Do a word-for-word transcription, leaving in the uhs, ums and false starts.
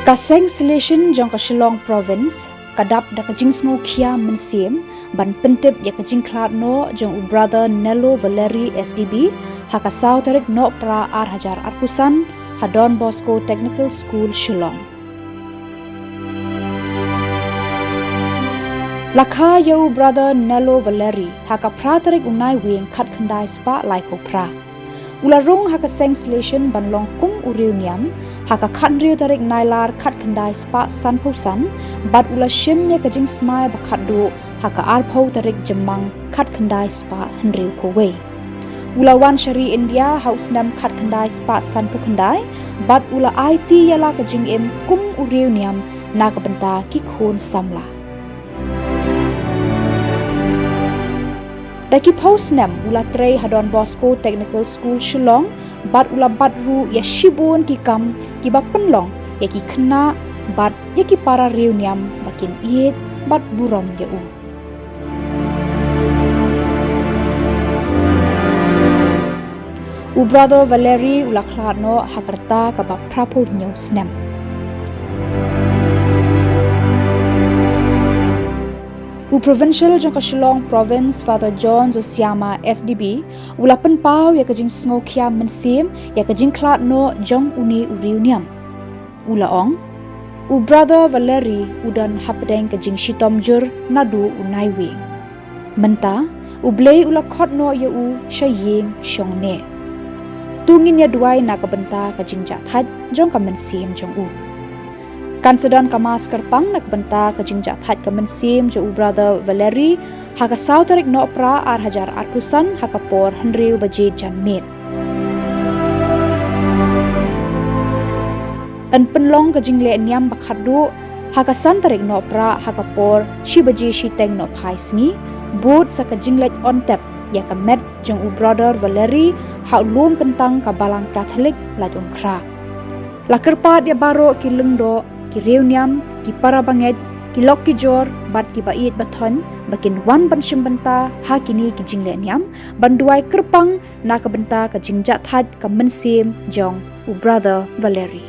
Ka Seng Salesian jong ka Shillong Province ka dap da ka jingsngewkhia mynsiem ban pyntip ïa ka jingkhlad noh jong u Brother Nello Valeri S D B ha ka saw tarik Nohprah ar hajar arphew san ha Don Bosco Technical School, Shillong. La kha ïa u Brother Nello Valeri ha ka phra tarik u Naiwieng khatkhyndai spah laiphew phra. U la rung ha ka Seng Salesian ban long kum u riewniam ha ka khathynriew tarik Nailar khatkhyndai spah sanphew san, bad u la shim ïa ka jingsmai ba khatduh ha ka arphew tarik Jymmang khatkhyndai spah hynriewphew wei. U la wan sha ri India ha u snem khatkhyndai spah sanphew khyndai, bad u la aiti ïa la ka jingim kum u riewniam na ka bynta ki khun samla. Da ki phew snem u la trei ha Don Bosco Technical School, Shillong, bad u la bat ruh ïa shibun ki kam kiba pynlong ïa ki khynnah bad ïa ki para riewniam ba kin ïeit bad burom ïa u. U Brother Valeri u la khlad noh ha ka rta kaba phraphew hynñiew snem. U Provincial jong ka Shillong Province, Father John Zosiama S D B, u la pynpaw ïa ka jingsngewkhia mynsiem ïa ka jingkhlad noh jong une u riewniam. U la ong, u Brother Valeri u don hapdeng ka jingshitom jur naduh u Naiwieng. Mynta U Blei u la khot noh ïa u sha ïing shong neh. To ngin ïa duwai na ka bynta ka jingjahthait jong ka mynsiem jong u. Kan sa don ka Mass kyrpang na ka bynta ka jingjahthait ka mynsiem jong u Brother Valeri ha ka saw tarik Nohprah ar hajar arphew san ha ka por hynriew baje janmiet. Yn pynlong ka jingleh niam ba khatduh ha ka san tarik Nohprah ha ka por shi baje shiteng nohphai sngi, bud sa ka jingleit on tep ïa ka met jong u Brother Valeri ha u lum kyntang ka Balang Katholik Laitumkhrah. La kyrpad ïa baroh ki lyngdoh, ki riewniam, ki para bangeit, ki lok ki jor bad kiba ïeit ba thoiñ ba kin wan ban shim bynta ha kine ki jingleh niam ban duwai kyrpang na ka bynta ka jingjahthait ka mynsiem jong u Brother Valeri.